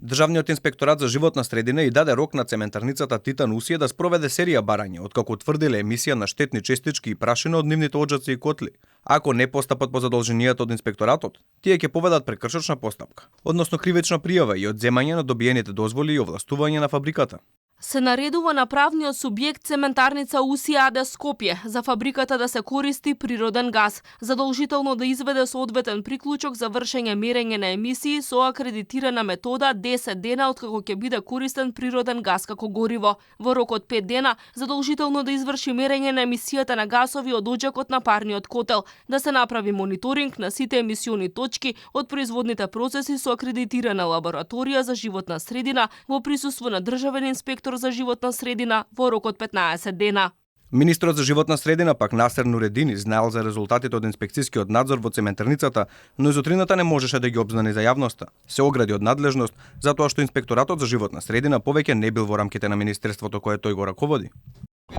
Државниот инспекторат за животна средина и даде рок на цементарницата Титан Усие да спроведе серија барања, откако утврдиле емисија на штетни честички и прашина од нивните оджаци и котли. Ако не постапат по задолженијата од инспекторатот, тие ќе поведат прекршочна постапка, односно кривична пријава и одземање на добиените дозволи и овластување на фабриката. Се наредува на правниот субјект Цементарница Усие АД Скопје за фабриката да се користи природен газ, задолжително да изведе соодветен приклучок за вршење мерење на емисии со акредитирана метода 10 дена откако ќе биде користен природен газ како гориво. Во рок од 5 дена задолжително да изврши мерење на емисијата на гасови од оџакот на парниот котел, да се направи мониторинг на сите емисиони точки од производните процеси со акредитирана лабораторија за животна средина во присуство на државен инспектор за животна средина во рок од 15 дена. Министрот за животна средина пак Насер Нуредини знаел за резултатите од инспекцијскиот надзор во цементарницата, но изотрината не можеше да ги обзнани за јавноста. Се огради од надлежност затоа што инспекторатот за животна средина повеќе не бил во рамките на министерството кое тој го раководи.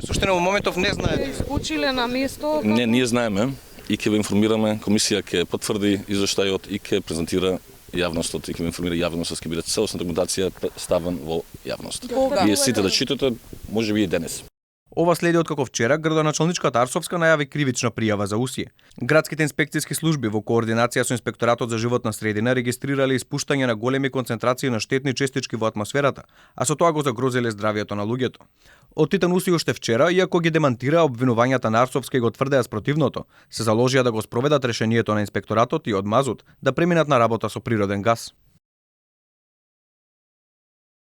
Суштина во моментов не знаете. Искучиле на место. Не, ние знаеме и ќе ве информираме, комисија ќе потврди извештајот и ќе презентира јавностот и ќе информира јавноста, ќе биде целосна документација ставен во јавност. Вие сите да читате, можеби и денес. Ова следи откако вчера градоначалничката Арсовска најави кривична пријава за Усие. Градските инспекцијски служби во координација со инспекторатот за животна средина регистрирале испуштање на големи концентрации на штетни честички во атмосферата, а со тоа го загрозиле здравието на луѓето. Од Титан Усие уште вчера, иако ги демантира обвинувањата на Арсовска и го тврдеа спротивното, се заложија да го спроведат решението на инспекторатот и од Мазут да преминат на работа со природен газ.